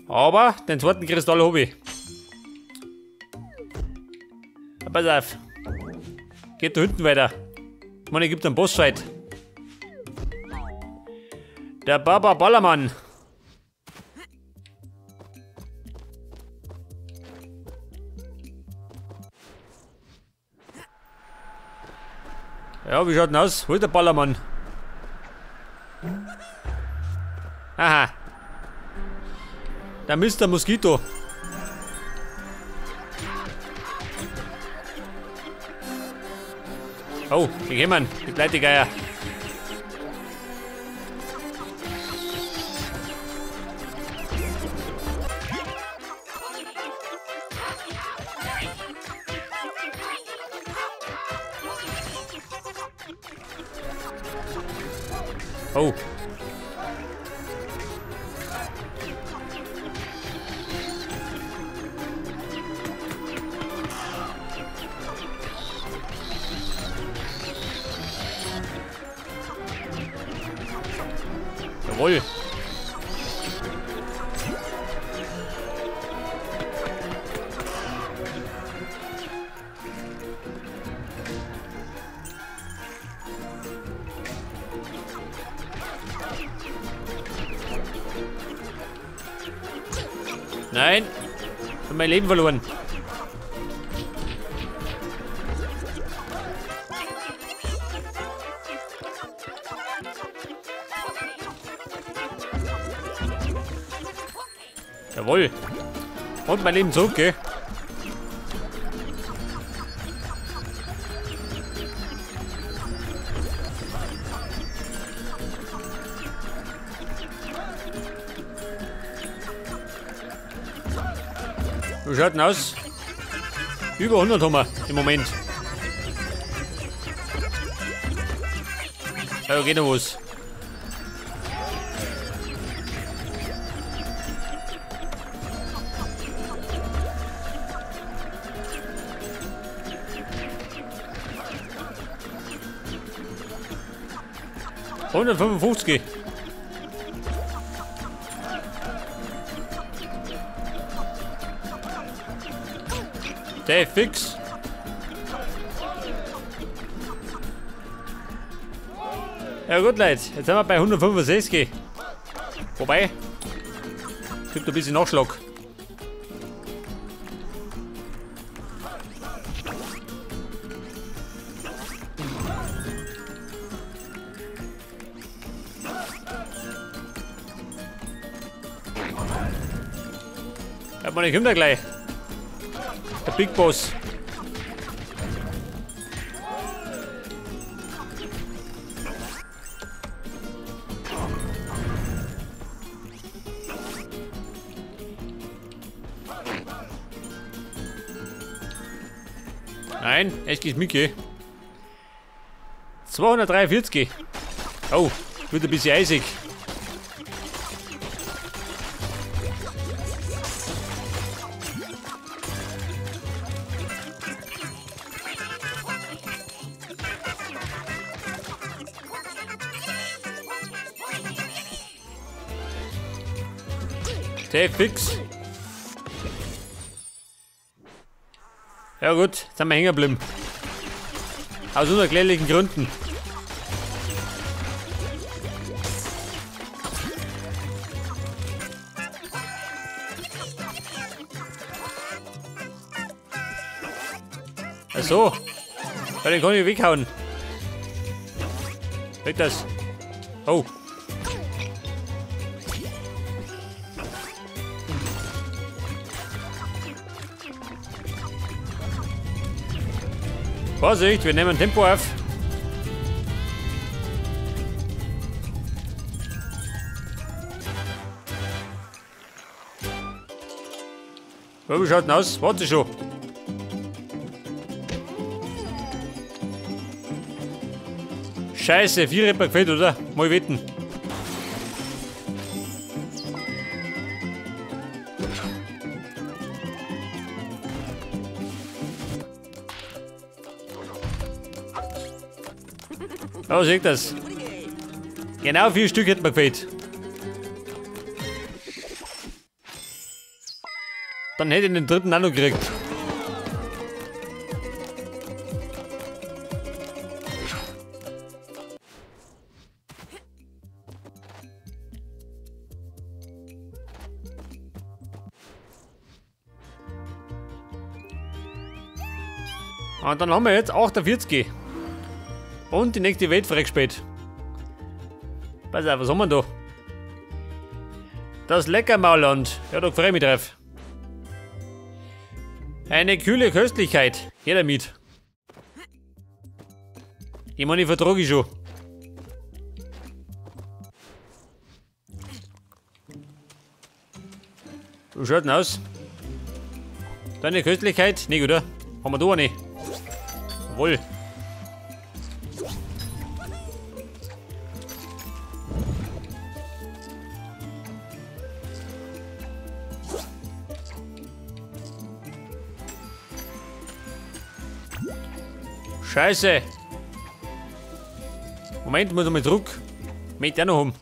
Aber den zweiten Kristall habe ich. Pass auf. Geht da hinten weiter. Ich meine, es gibt einen Bossfight. Der Baba Ballermann. Ja, wie schaut denn aus? Wo ist der Ballermann? Aha. Der Mr. Mosquito. Oh, die kommen, die Pleitegeier. Oh. Jawohl. Nein, ich hab mein Leben verloren. Jawohl. Und mein Leben zurück, gell? Wie schaut denn aus? Über 100 haben wir im Moment. Ja, geht noch was. $155. Der fix. Ja gut, Leute, jetzt sind wir bei 165. Wobei, gibt ein bisschen Nachschlag. Ja, man, ich komme da gleich. Der Big Boss. Nein, es geht Mickey. 243. Oh, wird ein bisschen eisig. Der fix. Ja gut, jetzt sind wir hängen geblieben. Aus unerklärlichen Gründen. Ach so. Ja, den kann ich weghauen. Weg das. Oh. Vorsicht, wir nehmen Tempo auf. Wie schaut denn aus? Warte schon. Scheiße, 4 hätten wir gefehlt, oder? Mal wetten. Oh, seht das. Genau 4 Stück hätten wir gefehlt. Dann hätte ich den dritten auch noch gekriegt. Und dann haben wir jetzt 48. Und die nächste Welt freigespielt. Pass auf, was haben wir da? Das Leckermaulland. Ja, da freue ich mich drauf. Eine kühle Köstlichkeit. Her damit. Ich meine, ich vertrage ich schon. Wie schaut denn aus? Deine Köstlichkeit? Nicht, oder? Haben wir da eine? Jawohl. Scheiße. Moment, muss ich mal zurück. Möchte ich auch noch haben.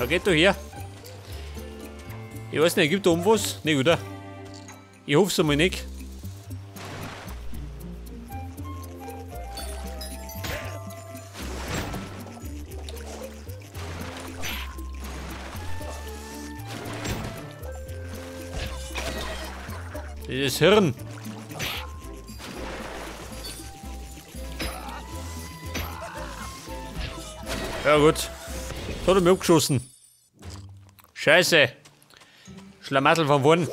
Da geht doch her. Ich weiß nicht, gibt da oben was? Nicht, oder? Ich hoffe es einmal nicht. Dieses Hirn. Ja gut. Das hat er mir abgeschossen. Scheiße. Schlamassel von vorn.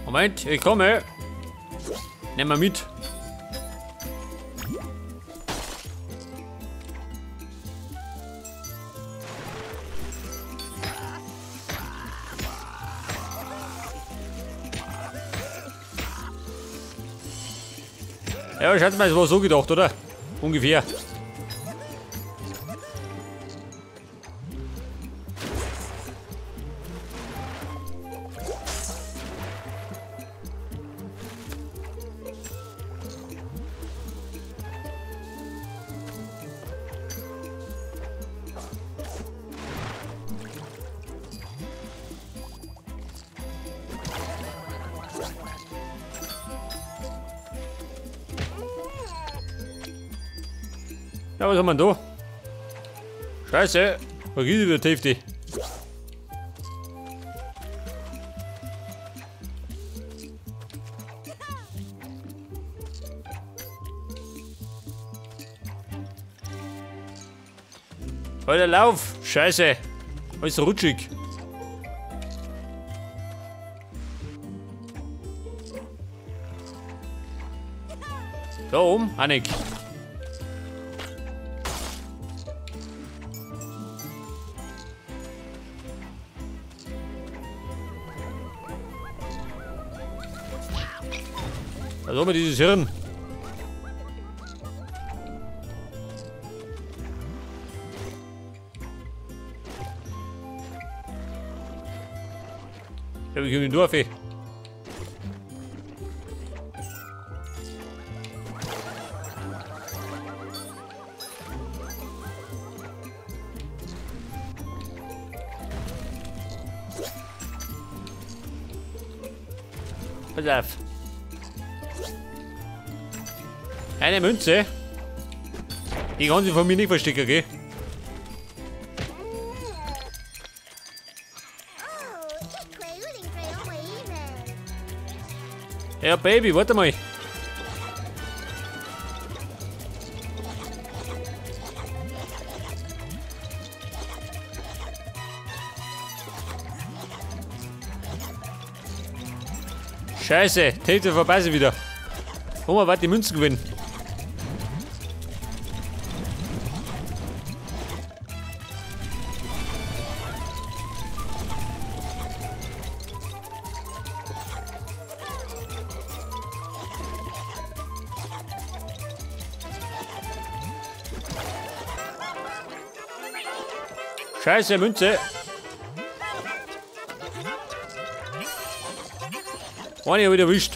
Moment, ich komme. Nehmen wir mit. Ja, schaut mal, es war so gedacht, oder? Ungefähr. Ja, was haben wir denn da? Scheiße! Vergiss wieder die Hälfte. Alter, lauf! Scheiße! Alles rutschig. Da oben? Auch nicht. Da haben wir dieses Hirn. Ja, wir können durch. Pass auf. Eine Münze. Die kann sich von mir nicht verstecken, gell? Ja, Baby, warte mal. Scheiße, die Hälfte vorbei sind wieder. Guck mal, die Münzen gewinnen. Scheiße, Münze. Eine hab ich erwischt.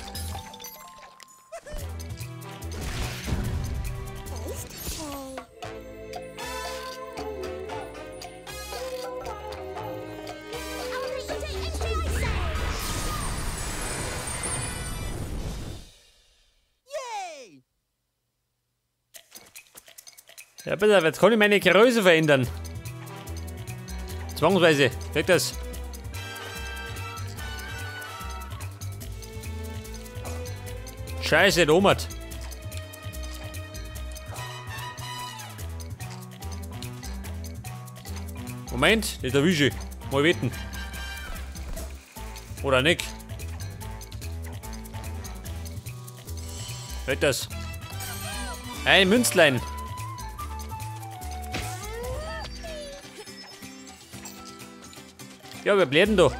Ja, bitte, jetzt kann ich meine Größe verändern. Zwangsweise, weg das. Scheiße, Domert. Moment, das erwische ich. Mal wetten. Oder nicht. Weg das. Ein Münzlein. Ja, wer bleibt denn da?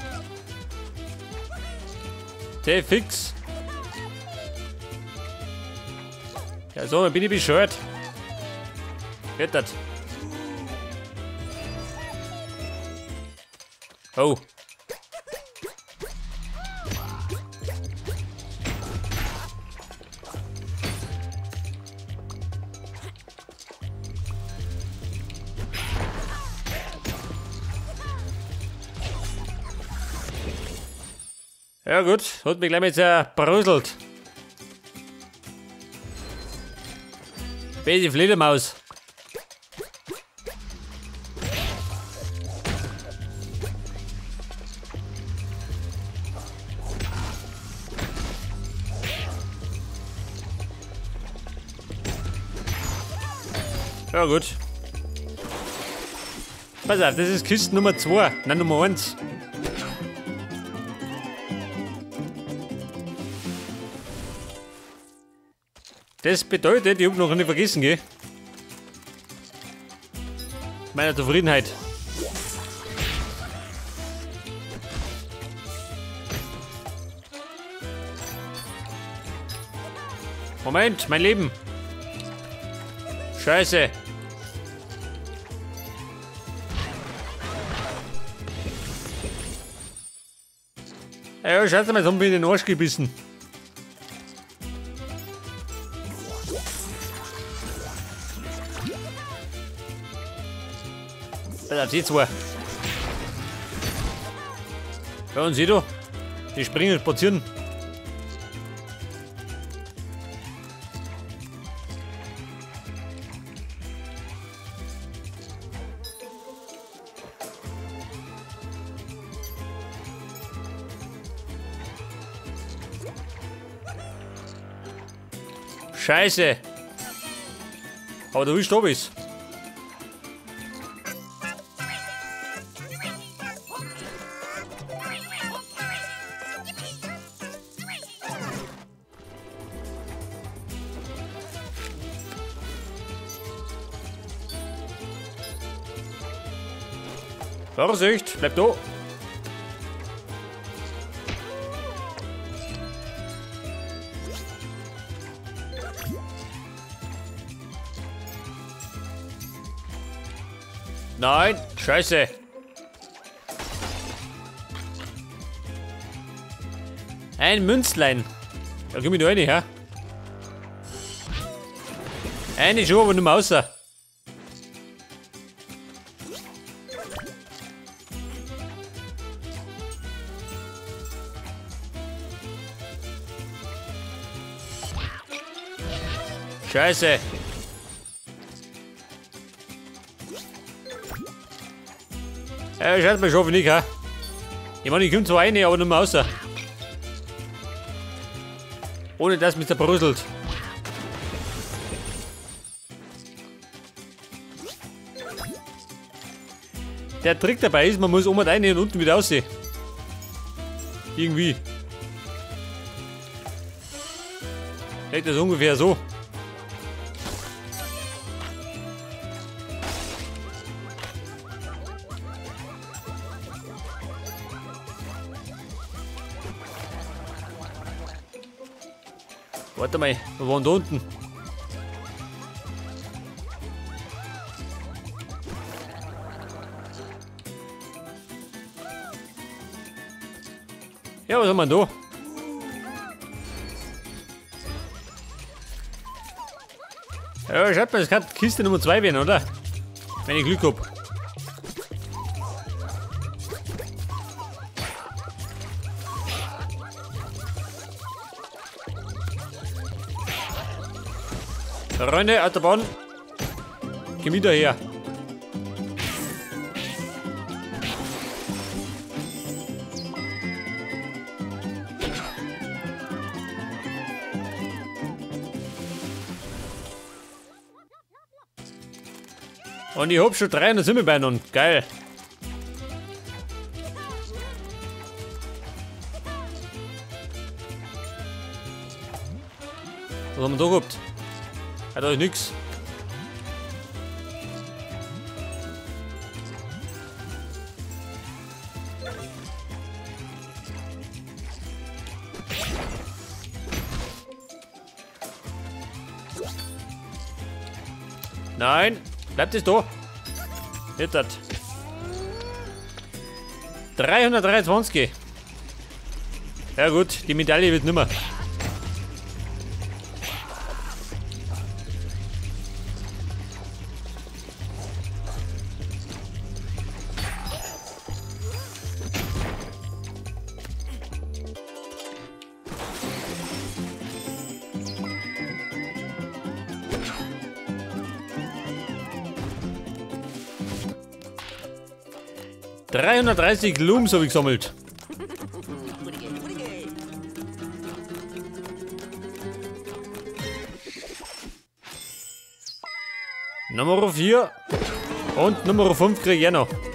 Der fix. Ja, so, dann bin ich bescheuert. Wird das? Oh. Ja gut, hat mich gleich mal zerbröselt. Böse Fledermaus. Ja gut. Pass auf, das ist Kiste Nummer 2, nein Nummer 1. Das bedeutet, ich hab noch nicht vergessen, gell? Meiner Zufriedenheit. Moment, mein Leben. Scheiße. Ja, scheiße, mein Zombie in den Arsch gebissen. Da die zwei. Ja, und sieh du, die springen und spazieren. Scheiße. Aber du bist da bist. Vorsicht, bleib da. Nein, scheiße. Ein Münzlein. Da komm ich da rein, hä? Eine schon, aber nicht mehr raus. Scheiße. Ja, scheiße, ich hoffe nicht, hä? Ich meine, ich komme zwar rein, aber nicht mehr raus. Ohne dass mich zerbröselt. Der Trick dabei ist, man muss oben rein und unten wieder raus. Irgendwie. Geht das ungefähr so. Warte mal, wir waren da unten. Ja, was haben wir denn da? Ja, schaut mal, das kann Kiste Nummer 2 werden, oder? Wenn ich Glück hab. Freunde, Autobahn. Geh wieder her. Und ich hab schon 300 Himmelbeine. Geil. Was haben wir da gehabt? Hat euch nix. Nein, bleibt es da. Nicht das. 323. Ja gut, die Medaille wird nimmer. ...330 Looms habe ich gesammelt. Nummer 4 und Nummer 5 kriege ich auch noch.